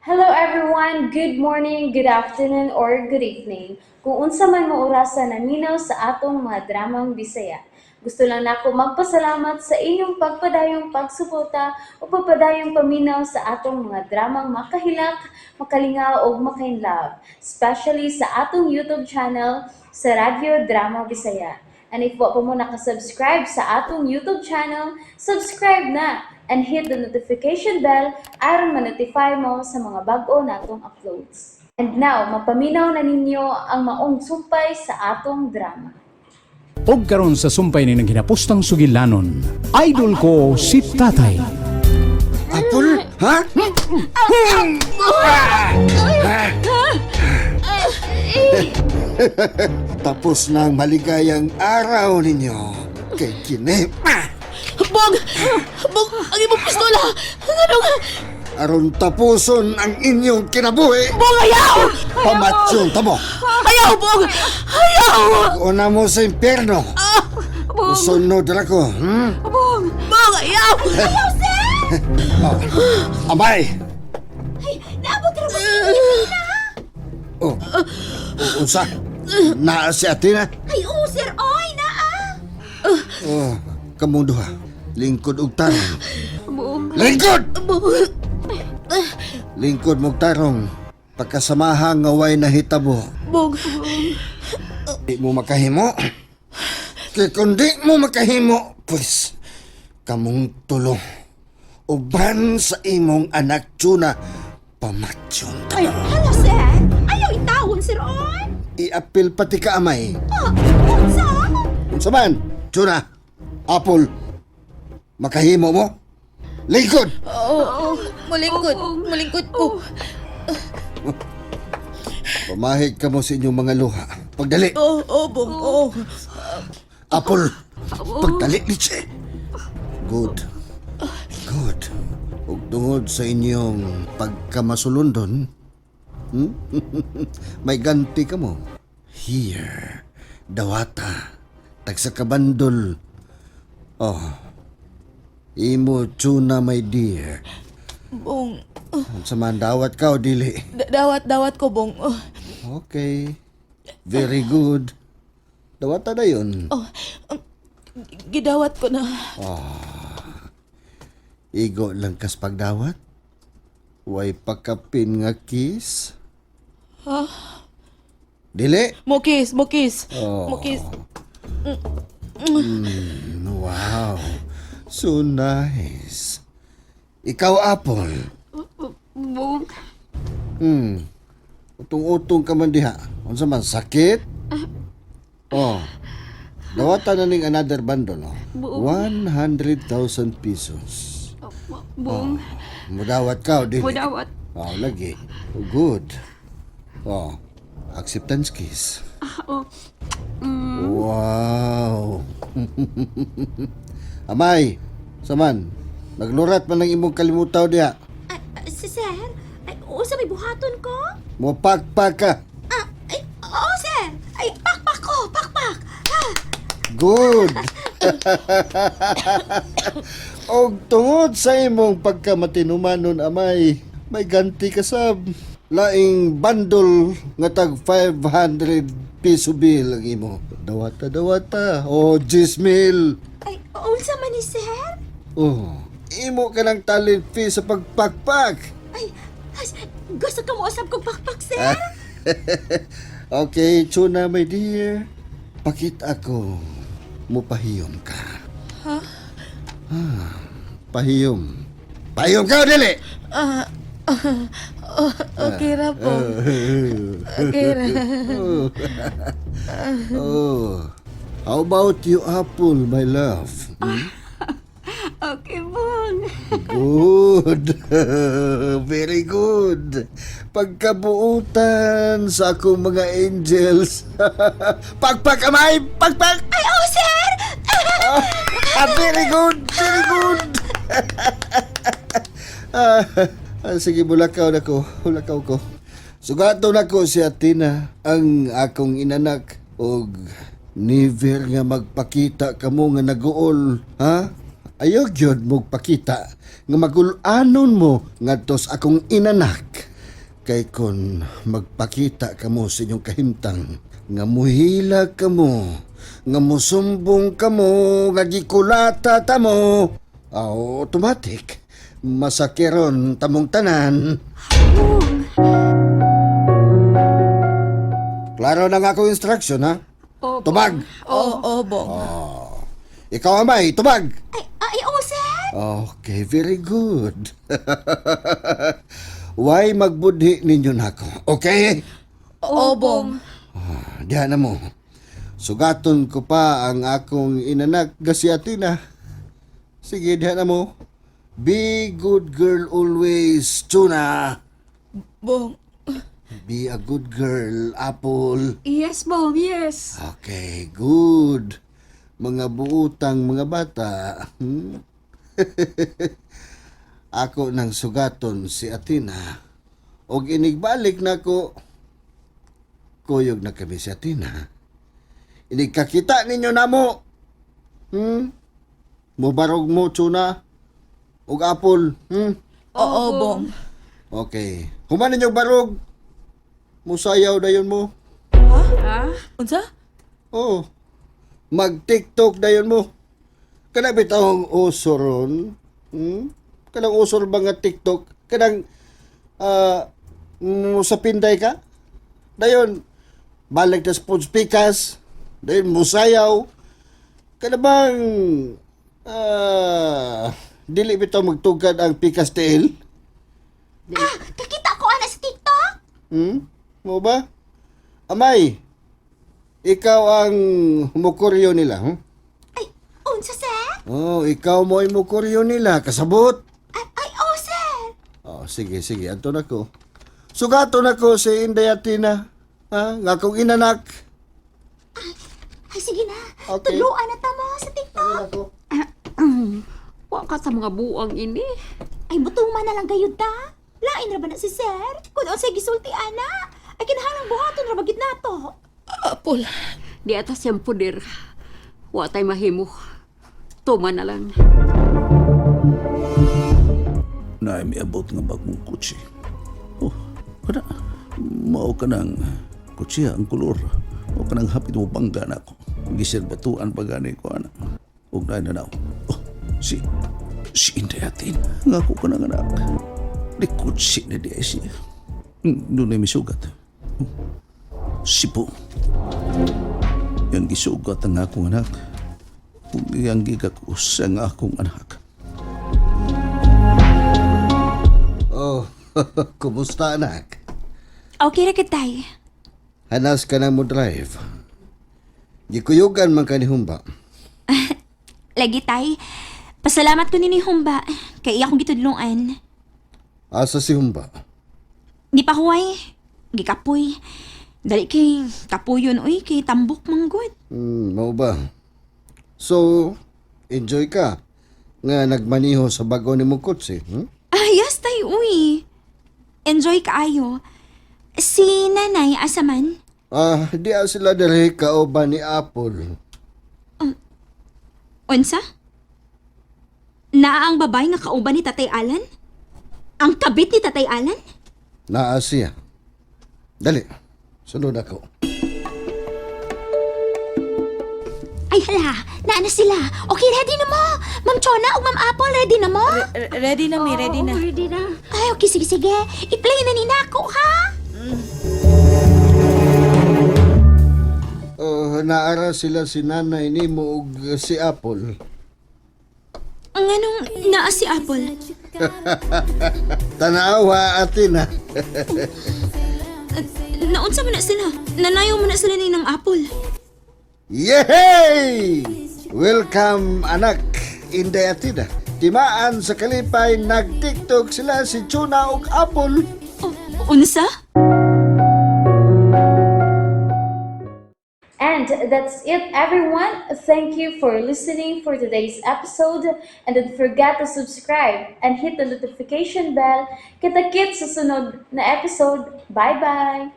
Hello everyone! Good morning, good afternoon, or good evening. Kung unsa man mo orasa naminaw sa atong mga dramang Bisaya. Gusto lang nako magpasalamat sa inyong pagpadayong pagsuporta o pagpadayong paminaw sa atong mga dramang makahilak, makalingaw ug makainlove, especially sa atong YouTube channel sa Radyo Drama Bisaya. And if wa pa mo nakasubscribe sa atong YouTube channel, subscribe na and hit the notification bell aron ma-notify mo sa mga bag-o natong uploads. And now, mapaminaw na ninyo ang maong sumpay sa atong drama. Og karon sa sumpay ni ng hinapustang sugilanon, Idol Ko si Tatay. Apple? Ha? Tapos na ang maligayang araw ninyo kay Kine. Bong! Bong! Ang imong pistola! Ano nga? Aron tapuson ang inyong kinabuhi. Bong, ayaw! Pamatsyon tamo. Ayaw, Bong! Ayaw! Una mo sa impyerno. Usunod ra ko. Bong! Bong, ayaw! Ayaw, sir! Oh. Amay! Naabot ra ba? Oh. Unsa? Naa si Athena? Ay, oh, sir! Oy, naa! Oh, kamong duha. Lingkod og tarong. Bong! Lingkod! Bong! Lingkod mong tarong. Pagkasamaha nga way nahitabo. Bong! Di mo makahimo. Kay kung di mo makahimo, pues, kamong tulong. Uban sa imong anak tuna, pamatyon ta. Ay, hala, sir! Ayaw itawon, sir, oy! Iapil pati ka amay. Ah, unsa? Unsa man, tuna, apple, makahimo mo? Lingkod! Oh, mulingkod. Mulingkod ko. Pamahig ka mo sa inyong mga luha. Pagdali, Oh, Bong. Oh. Apple, pagdali, Litse. Good. Good. Ug tungod sa inyong pagkamasulundon, May ganti ka mo. Here, dawata, tagsa kabandol. Oh, imo tuna, my dear. Bong. Unsa man dawat ka o dili? Dawat, dawat ko, Bong. Oh. Okay. Very good. Dawata na yun. Oh. Gidawat ko na. Igo lang kas pagdawat. Way pakapin nga kiss. Ha? Dili. Mokis, mokis. Oh. Mokis. Wow. So nice. Ikaw, Apple. Bong, Utong-utong ka man diha. Unsa man, sakit? Oh. Dawatan na ning another bundle. Oh. 100,000 pesos. Bong, Mudawat ka o dili? mudawat. Oh, lagi. Oh, good. Oh, acceptance kiss. Oh. Wow. Amay, saman, naglurat man ang imong kalimutaw diha. Ay, ah, si sir? Ay, unsa may buhaton ko? Mopakpak ka. Ah, ay, oo, sir! Ay, pakpak ko! Pakpak! Ah, Good. Og tungod sa imong pagkamatinumanon, amay, may ganti ka sab. Laing bandol nga tag 500 piso bill ang imo. Dawata, dawata. Oh, 10 mil. Ay, unsa man ni sir? Oh, imo ka ng talent fee sa pagpakpak. Ay, ay, gusto ka mo usab kong pakpak, sir? Okay, Chuna, my dear. Pakita ako. Mupahiyom ka. Ha? Ah, pahiyom. Pahiyom ka, o dili! Ah, oh, okay ra, Bong. Okay ra. Oh. How about you, Apple, my love? Okay, Bong. Good. Very good. Pagkabuutan sa akong mga angels. Pagpak, amay! Pagpak! Ay, oh, sir! Ah, very good! Very good! ah, ah, sige, bulakaw na ko. Bulakaw ko. Sugato na ko si Athena, ang akong inanak. Og never nga magpakita kamo nga naguol. Ha? Ayaw gyud magpakita nga magulanon mo ngadto sa akong inanak. Kay kon magpakita kamo sa inyong kahimtang, nga muhila kamo, nga musumbong kamo, nga gikulata tamo, automatic, masakiron tamong tanan. Klaro na nga akong instruction, ha? Tubag! Oo, Bong. Ikaw, amay, tubag! Ay, ay, oo, sir. Okay, very good. Why magbudhi ninyo nako? Okay? Oo, Bong. Diyan na mo. Sugaton ko pa ang akong inanak nga si Athena. Sige, diyan na mo. Be good girl always, Tuna. Bong. Be a good girl, Apple. Yes, Bong, yes. Okay, good. Mga buutang mga bata. Ako nang sugaton si Athena. Og inigbalik nako, kuyog na kami si Athena. Inigkakita ninyo namo. Mubarog mo, Tuna. Og Apple. Oo, Bong. Okay. Human ninyo barog. Musayaw dayon mo. Unsa? Oo. Mag-TikTok dayon mo. Kanang bitawng uso ron. Kanang uso ba nga TikTok? Kanang sa pinday ka? Dayon, balik na sa pikas. Dayon, musayaw. Kana bang dili bitaw magtugad ang pikas tiil? Ah, kakita ko ana sa TikTok. Mo ba? Amay, ikaw ang mukuryo nila, Ay, unsa, sir? Oh, ikaw mo ay mukuryo nila, kasabot. Ay, ay, oo, sir. Oh, sige, sige, anton ako. Sugaton ako si Inday Atina. Ha? Nga akong inanak. Ay, sige na. Okay. Tudloan na ta mo sa TikTok. Ako. Wa ka sa mga buang ini. Ay, butuma na lang gayud ta. Lain ra ba na si sir? Kung unsay gisulti ana. Ay, kinahanglang buhaton ra ba gid nato. Apol, di atas siyang puder. Wa tay mahimo. Tuma na lang. Na miabot nga bagong kotse. Oh, kana mao ka ng kotse ang kolor. Mao ka nang hapit mo bangga na ako. Giserbatuan pa gani ko ana. Ug na na Oh, si si Inday atin. Nga ako ka nang anak. Di kotse na di ay siya. Doon ay misugat. Oh, sipo. Yang gisugat ang akong anak. Ug iyang gigakus ang akong anak. Oh, kumusta anak? Okay ra kitay. Hanas ka na mo drive. Gikuyugan man ka ni Humba. Lagi tay. Pasalamat ko ni Humba kay iya akong gitudloan. Asa si Humba? Di pa huway. Gikapoy. Dali kay kapuyon uy kay tambok manggod. Mao ba? So, enjoy ka nga nagmaniho sa bago ni mong kotse. Ah, yes tay uy. Enjoy kaayo. Si nanay asa man? Ah, di sila diri kauban ni Apple. Unsa? Naa ang babae nga kauban ni Tatay Alan? Ang kabit ni Tatay Alan? Naa siya. Dali, sunod ako. Ay hala, naa na sila. Okay, ready na mo. Ma'am Chona ug Ma'am Apple, ready na mo? Ready na mi, ready na. Ready na. Ay, okay, sige, sige. I-play na ni nako, ha? Oh, naara sila si nanay nimo ug si Apple. Ang anong naa si Apple? Tanawa atin ha. Naunsa man na sila? Nanayaw man na sila ni ng Apple. Yehey! Welcome anak, Inday Atina. Timaan sa kalipay, nag-TikTok sila si Chuna ug Apple. Unsa? And that's it, everyone. Thank you for listening for today's episode. And don't forget to subscribe and hit the notification bell. Kita-kits sa sunod na episode. Bye-bye!